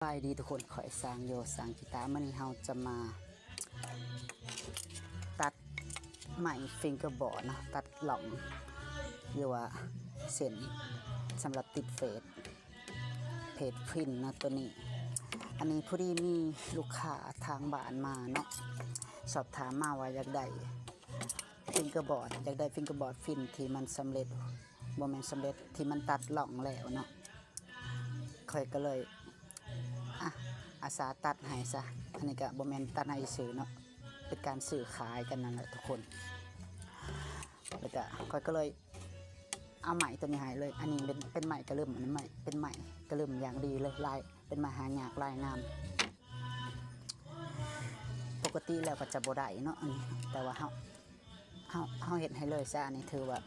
ສະບາຍດີທຸກຄົນ ຂ້ອຍຊ່າງໂຢ ຊ່າງກີຕາ. ມື້ນີ້ເຮົາຈະມາຕັດໄມ້ຟິງເກີບອດເນາະ ຕັດຮ່ອງ ຫຼືວ່າເສັ້ນສຳລັບຕິດເຟສ ເພຈຟິນເນາະ ໂຕນີ້. ອັນນີ້ພໍດີມີລູກຄ້າທາງບ້ານມາເນາະ ສອບຖາມມາວ່າຢາກໄດ້ຟິງເກີບອດ ຢາກໄດ້ຟິງເກີບອດຟິນທີ່ມັນສຳເລັດ ບໍ່ແມ່ນສຳເລັດ ທີ່ມັນຕັດຮ່ອງແລ້ວເນາະ. ຂ້ອຍກໍເລີຍ ອາ ອາສາຕັດໃຫ້ຊະ. ອັນນີ້ກໍບໍ່ແມ່ນຕັດໃຫ້ຊື່ເນາະ ເປັນການຊື້ຂາຍກັນນັ້ນແຫຼະທຸກຄົນ. ແລ້ວກໍຂ້ອຍກໍເລີຍເອົາໄມ້ຕົວນີ້ໃຫ້ເລີຍ. ອັນນີ້ເປັນ ເປັນໄມ້ກະລຶມ ອັນນີ້ໄມ້ ເປັນໄມ້ກະລຶມຢ່າງດີເລີຍ ລາຍ ເປັນໄມ້ຫາຍາກ ລາຍງາມ. ປົກກະຕິແລ້ວກໍຈະບໍ່ໄດ້ເນາະ ອັນນີ້ ແຕ່ວ່າເຮົາ ເຮົາ ເຮົາເຮັດໃຫ້ເລີຍຊະ. ອັນນີ້ຖືວ່າ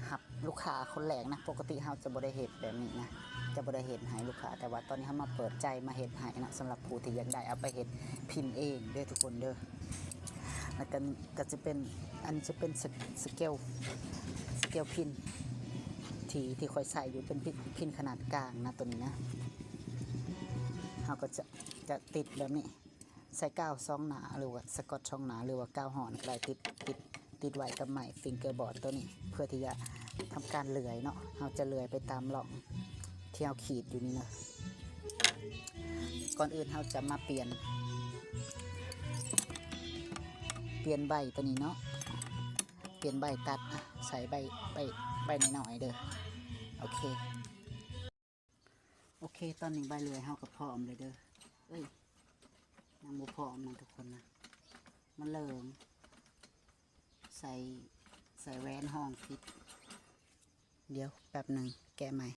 ຮັບລູກຄ້າຄົນແລກນະ ປົກກະຕິເຮົາຈະບໍ່ໄດ້ເຮັດແບບນີ້ນະ ຈະບໍ່ໄດ້ເຮັດໃຫ້ລູກຄ້າ ແຕ່ວ່າຕອນນີ້ເຮົາມາເປີດໃຈມາເຮັດໃຫ້ເນາະ ສຳລັບຜູ້ທີ່ຢາກໄດ້ເອົາໄປເຮັດພິນເອງເດີທຸກຄົນເດີ. ແລ້ວກໍ ກໍຈະເປັນ ອັນນີ້ຈະເປັນສະ ສະເກວ ສະເກວພິນ ທີ່ ທີ່ຂ້ອຍໃຊ້ຢູ່ ເປັນພິນ ພິນຂະໜາດກາງນະ ຕົວນີ້ນະ. ເຮົາກໍຈະ ຈະຕິດແບບນີ້ ໃສ່ກາວສອງໜ້າ ຫຼືວ່າສະກອດສອງໜ້າ ຫຼືວ່າກາວຮ້ອນກໍໄດ້ ຕິດ ຕິດ ຕິດໄວ້ກັບໄມ້ຟິງເກີບອດຕົວນີ້ ເພື່ອທີ່ຈະທຳການເລື່ອຍເນາະ. ເຮົາຈະເລື່ອຍໄປຕາມຮ່ອງທີ່ເຮົາຂີດຢູ່ນີ້ເນາະ. ກ່ອນອື່ນເຮົາຈະມາປ່ຽນ ປ່ຽນໃບຕົວນີ້ເນາະ ປ່ຽນໃບຕັດ ອະ ໃສ່ໃບ ໃບ ໃບນ້ອຍໆເດີ. ໂອເຄ ໂອເຄ ຕອນນີ້ໃບເລື່ອຍເຮົາກໍພ້ອມແລ້ວເດີ. ເອີຍ ຍັງບໍ່ພ້ອມນະທຸກຄົນນະ ມັນເລີງ ໃສ່ ໃສ່ແຫວນຮອງຜິດ. ດຽວແປັບໜຶ່ງ ແກະໃໝ່.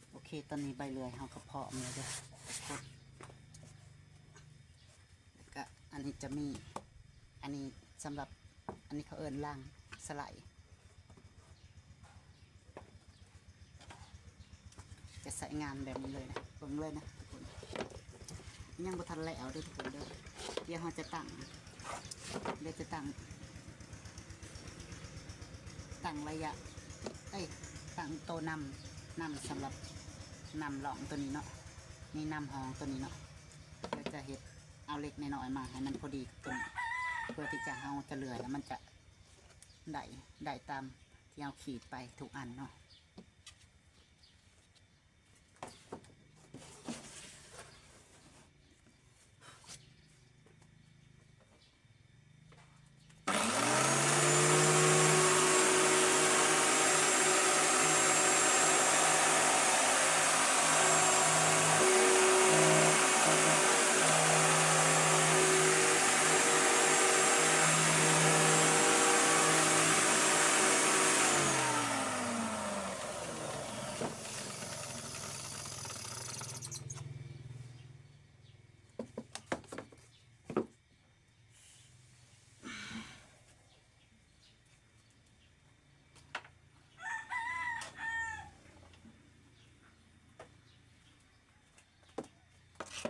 ໂອເຄ ຕອນນີ້ໃບເລື່ອຍເຮົາກໍພ້ອມແລ້ວເດີທຸກຄົນ. ແລ້ວກະອັນນີ້ຈະມີ ອັນນີ້ສຳລັບ ອັນນີ້ເຂົາເອີ້ນລາງສະໄລ ຈະໃຊ້ງານແບບນີ້ເລີຍນະ ເບິ່ງເລີຍນະທຸກຄົນ. ຍັງບໍ່ທັນແລ້ວເດີທຸກຄົນເດີ. ດຽວເຮົາຈະຕັ້ງ ດຽວຈະຕັ້ງ ຕັ້ງໄລຍະ ເອີຍ ຕັ້ງໂຕນຳ ນຳສຳລັບ ນຳຮ່ອງຕົວນີ້ເນາະ ນີ້ນຳຮ່ອງຕົວນີ້ເນາະ. ດຽວຈະເຮັດ ເອົາເຫຼັກນ້ອຍໆມາໃຫ້ມັນພໍດີຕົວນີ້ ເພື່ອທີ່ຈະ ເຮົາຈະເລື່ອຍແລ້ວມັນຈະໄດ້ ໄດ້ຕາມທີ່ເຮົາຂີດໄປທຸກອັນເນາະ.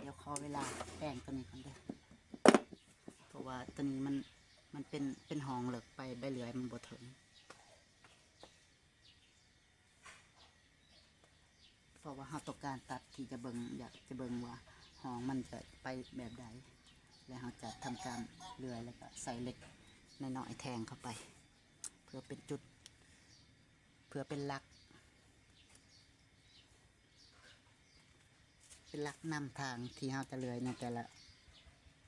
ດຽວຂໍເວລາແປງຕົວນີ້ກ່ອນເດີ ເພາະວ່າຕົວນີ້ມັນ ມັນເປັນ ເປັນຮ່ອງເລິກໄປ ໃບເລື່ອຍມັນບໍ່ເຖິງ. ເພາະວ່າເຮົາຕ້ອງການຕັດທີ່ຈະເບິ່ງ ຢາກຈະເບິ່ງວ່າຮ່ອງມັນຈະໄປແບບໃດ ແລະເຮົາຈະທຳການເລື່ອຍ ແລ້ວກໍໃສ່ເຫຼັກນ້ອຍໆແທງເຂົ້າໄປ ເພື່ອເປັນຈຸດ ເພື່ອເປັນຫຼັກ ເປັນຫຼັກນຳທາງທີ່ເຮົາຈະເລື່ອຍໃນແຕ່ລະ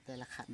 ແຕ່ລະຂັ້ນ.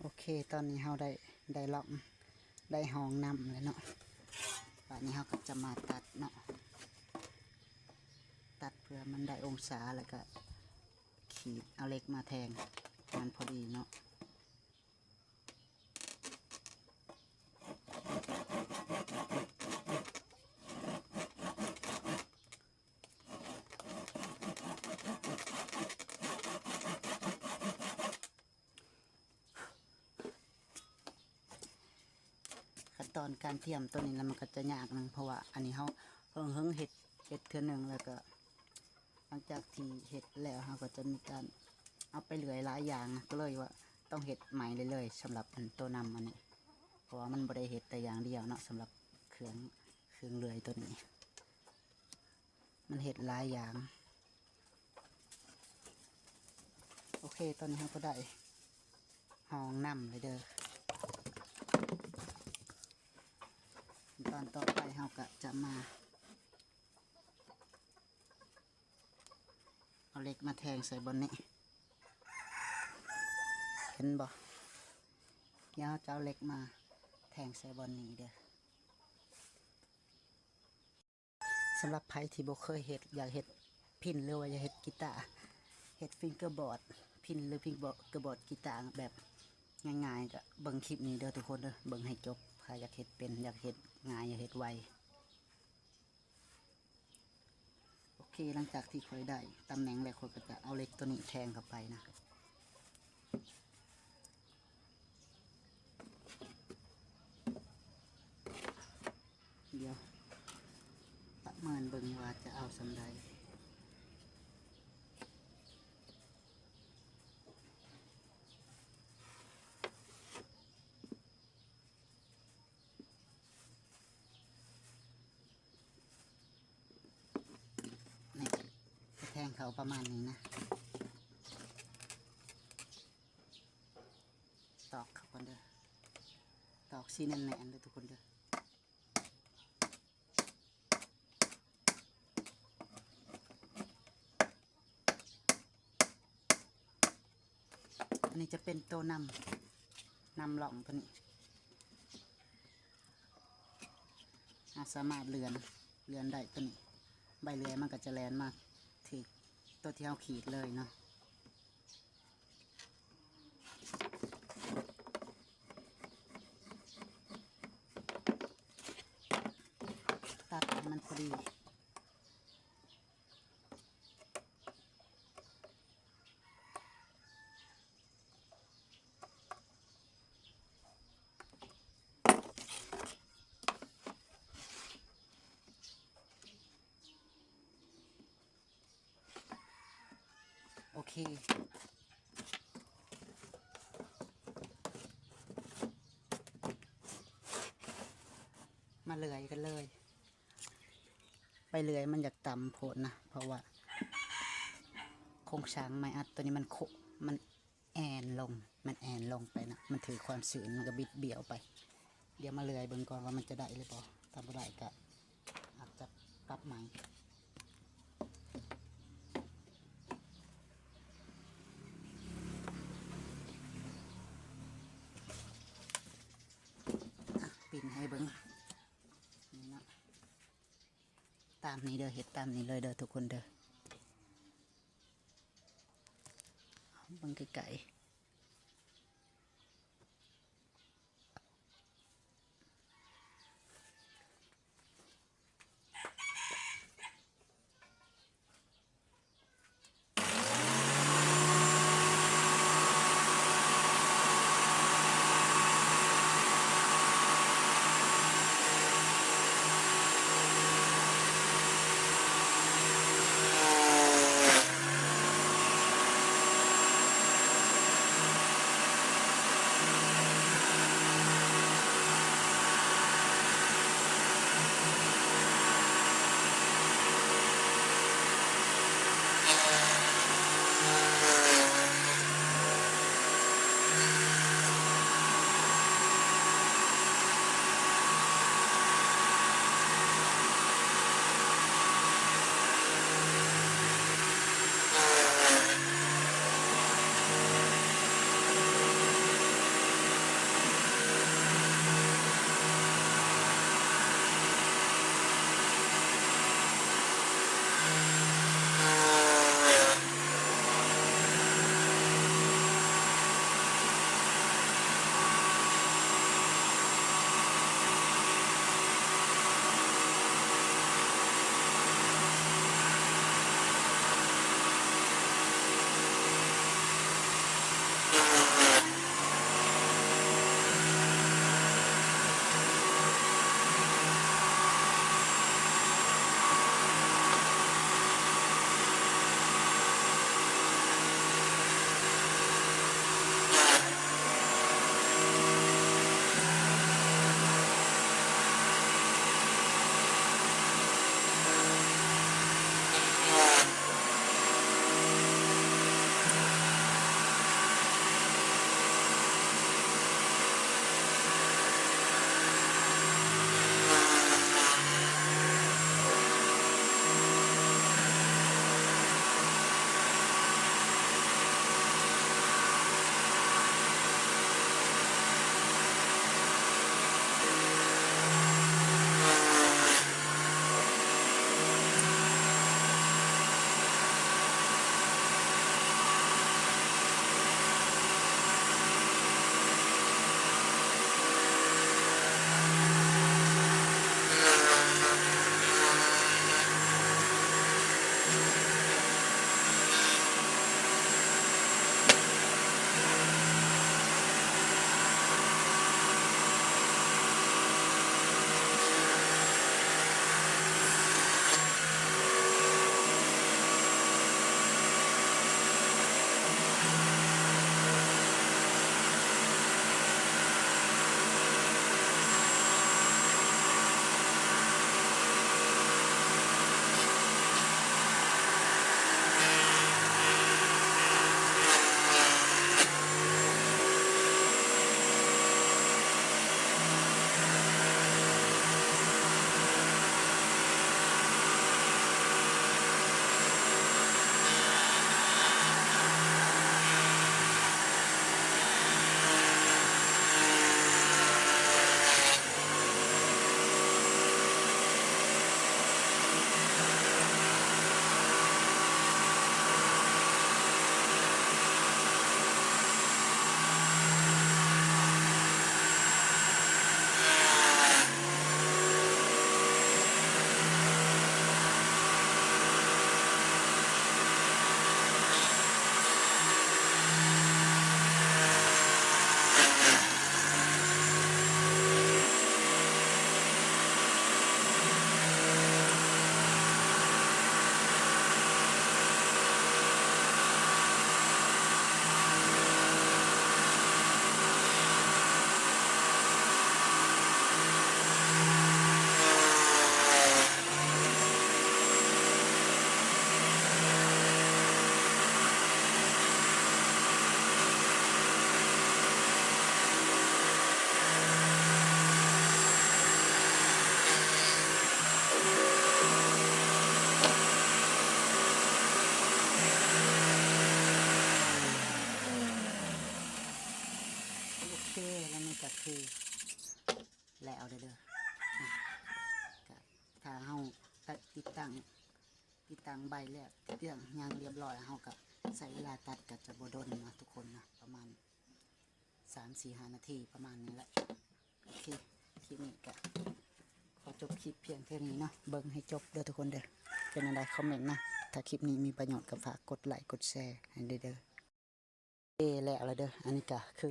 ໂອເຄ ຕອນນີ້ເຮົາໄດ້ ໄດ້ລອງ ໄດ້ຮ່ອງນຳແລ້ວເນາະ. ບາດນີ້ເຮົາກໍຈະມາຕັດເນາະ. ໄດ້ອົງສາ ແລ້ວກະຂີດເອົາເຫຼັກມາແທງໃຫ້ມັນພໍດີເນາະ. ຂັ້ນຕອນການຕຽມໂຕນີ້ລະ ມັນກໍຈະຍາກໜຶ່ງ ເພາະວ່າອັນນີ້ເຮົາເຫິງໆເຮັດ ເຮັດເທື່ອໜຶ່ງ ແລ້ວກໍຫຼັງຈາກທີ່ເຮັດແລ້ວ ເຮົາກໍຈະມີການເອົາໄປເລື່ອຍຫຼາຍຢ່າງ ກໍເລີຍວ່າຕ້ອງເຮັດໃໝ່ເລີຍໆ ສຳລັບອັນໂຕນ້ຳອັນນີ້ ເພາະວ່າມັນບໍ່ໄດ້ເຮັດແຕ່ຢ່າງດຽວເນາະ ສຳລັບເຄື່ອງ ເຄື່ອງເລື່ອຍໂຕນີ້ ມັນເຮັດຫຼາຍຢ່າງ. ໂອເຄ ຕອນນີ້ເຮົາກໍໄດ້ຮອງນ້ຳແລ້ວເດີ. ຂັ້ນຕອນຕໍ່ໄປເຮົາກໍຈະມາເອົາເຫຼັກມາແທງໃສ່ບ່ອນນີ້ ເຫັນບໍ່? ດຽວເຮົາຈະເອົາເຫຼັກມາແທງໃສ່ບ່ອນນີ້ເດີ. ສຳລັບໃຜທີ່ບໍ່ເຄີຍເຮັດ ຢາກເຮັດພິນ ຫຼືວ່າຢາກເຮັດກີຕາ ເຮັດຟິງເກີບອດ ພິນ ຫຼືຟິງເກີບອດ ເກີບອດ ກີຕາແບບງ່າຍໆ ກະເບິ່ງຄລິບນີ້ເດີທຸກຄົນເດີ ເບິ່ງໃຫ້ຈົບ. ໃຜຢາກເຮັດເປັນ ຢາກເຮັດງ່າຍ ຢາກເຮັດໄວ. ໂອເຄ ຫຼັງຈາກທີ່ຂ້ອຍໄດ້ຕຳແໜ່ງແລ້ວ ຂ້ອຍກໍຈະເອົາເຫຼັກໂຕນີ້ແທງເຂົ້າໄປນະ. ດຽວປະເມີນເບິ່ງວ່າຈະເອົາສ່ຳໃດ. ນີ້ ຈະແທງເຂົ້າປະມານນີ້ນະ. ຕອກເຂົ້າກ່ອນເດີ ຕອກຊີ້ແໜ້ນໆເດີທຸກຄົນເດີ. ອັນນີ້ຈະເປັນໂຕນຳ ນຳຮ່ອງໂຕນີ້ ເຮົາສາມາດເລື່ອນ ເລື່ອນໄດ້ໂຕນີ້ ໃບເລື່ອຍມັນກໍຈະແລ່ນມາຖືກໂຕທີ່ເຮົາຂີດເລີຍເນາະ. ຕັດໃຫ້ມັນພໍດີ. ໂອເຄ ມາເລື່ອຍກັນເລີຍ. ໃບເລື່ອຍມັນຢາກຕ່ຳໂພດນະ ເພາະວ່າໂຄງສ້າງໄມ້ອັດໂຕນີ້ມັນໂຄ ມັນແອ່ນລົງ ມັນແອ່ນລົງໄປນະ ມັນຖືກຄວາມຊື້ນ ມັນກໍບິດບ້ຽວໄປ. ດຽວມາເລື່ອຍເບິ່ງກ່ອນວ່າມັນຈະໄດ້ຫຼືບໍ່ ຖ້າບໍ່ໄດ້ກໍອາດຈະປັບໃໝ່. ອ່ະ ປິ່ນໃຫ້ເບິ່ງ ນີ້ເນາະ ຕາມນີ້ເດີ ເຮັດຕາມນີ້ເລີຍເດີທຸກຄົນເດີ ເບິ່ງໄກໆ. ໂ ຕິດຕັ້ງໃບແລ້ວ ຕິດຕັ້ງຫຍັງຮຽບຮ້ອຍ ເຮົາກໍໃຊ້ເວລາຕັດກໍຈະບໍ່ດົນນະທຸກຄົນນະ ປະມານສາມ ສີ່ ຫ້ານາທີ ປະມານນີ້ແຫຼະ. ໂອເຄ ຄລິບນີ້ກໍຂໍຈົບຄລິບພຽງເທົ່ານີ້ເນາະ. ເບິ່ງໃຫ້ຈົບເດີທຸກຄົນເດີ. ເປັນແນວໃດຄອມເມັນນະ. ຖ້າຄລິບນີ້ມີປະໂຫຍດກໍຝາກກົດໄລກົດແຊໃຫ້ເດີ. ເອ ແລ້ວລະເດີ. ອັນນີ້ກໍຄື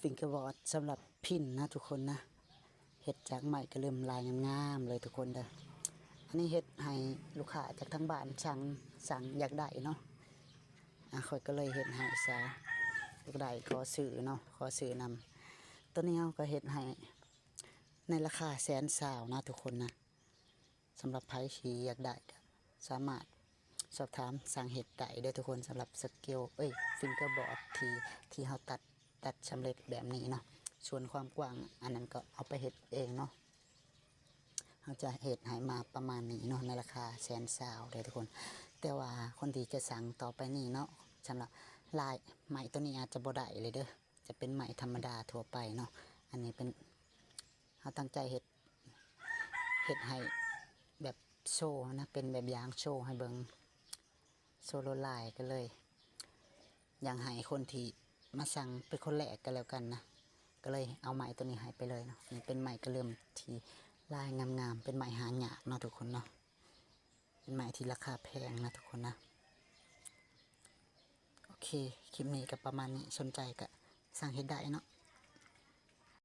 ຟິງເກີບອດສຳລັບພິນນະທຸກຄົນນະ. ເຮັດຈາກໄມ້ກະເລີມລາຍງາມໆເລີຍທຸກຄົນເດີ. ອັນນີ້ເຮັດໃຫ້ລູກຄ້າຈາກທາງບ້ານສັ່ງ ສັ່ງຢາກໄດ້ເນາະ. ອາ ຂ້ອຍກໍເລີຍເຮັດໃຫ້ຊະ. ຢາກໄດ້ຂໍຊື້ເນາະ ຂໍຊື້ນຳ. ໂຕນີ້ເຮົາກໍເຮັດໃຫ້ໃນລາຄາແສນຊາວນະທຸກຄົນນະ. ສຳລັບໃຜທີ່ຢາກໄດ້ກໍສາມາດສອບຖາມສັ່ງເຮັດໄດ້ເດີທຸກຄົນ. ສຳລັບສະເກວ ເອີຍ ຟິງເກີບອດທີ່ ທີ່ເຮົາຕັດ ຕັດສຳເລັດແບບນີ້ເນາະ. ສ່ວນຄວາມກວ້າງອັນນັ້ນກໍເອົາໄປເຮັດເອງເນາະ. ເຮົາຈະເຮັດໃຫ້ມາປະມານນີ້ເນາະ ໃນລາຄາແສນຊາວເດີທຸກຄົນ. ແຕ່ວ່າຄົນທີ່ຈະສັ່ງຕໍ່ໄປນີ້ເນາະ ສຳລັບລາຍໄມ້ໂຕນີ້ອາດຈະບໍ່ໄດ້ເລີຍເດີ. ຈະເປັນໄມ້ທຳມະດາທົ່ວໄປເນາະ. ອັນນີ້ເປັນ ເຮົາຕັ້ງໃຈເຮັດ ເຮັດໃຫ້ແບບໂຊນະ ເປັນແບບຢ່າງໂຊໃຫ້ເບິ່ງ ໂຊລວດລາຍ. ກໍເລີຍຢາກໃຫ້ຄົນທີ່ມາສັ່ງເປັນຄົນແລກກໍແລ້ວກັນນະ. ກໍເລີຍເອົາໄມ້ໂຕນີ້ໃຫ້ໄປເລີຍເນາະ. ນີ້ເປັນໄມ້ກະເລີມທີ່ລາຍງາມໆ ເປັນໄມ້ຫາຍາກເນາະທຸກຄົນເນາະ. ເປັນໄມ້ທີ່ລາຄາແພງນະທຸກຄົນນະ. ໂອເຄ ຄລິບນີ້ກໍປະມານນີ້. ສົນໃຈກໍສັ່ງເຮັດໄດ້ເນາະ.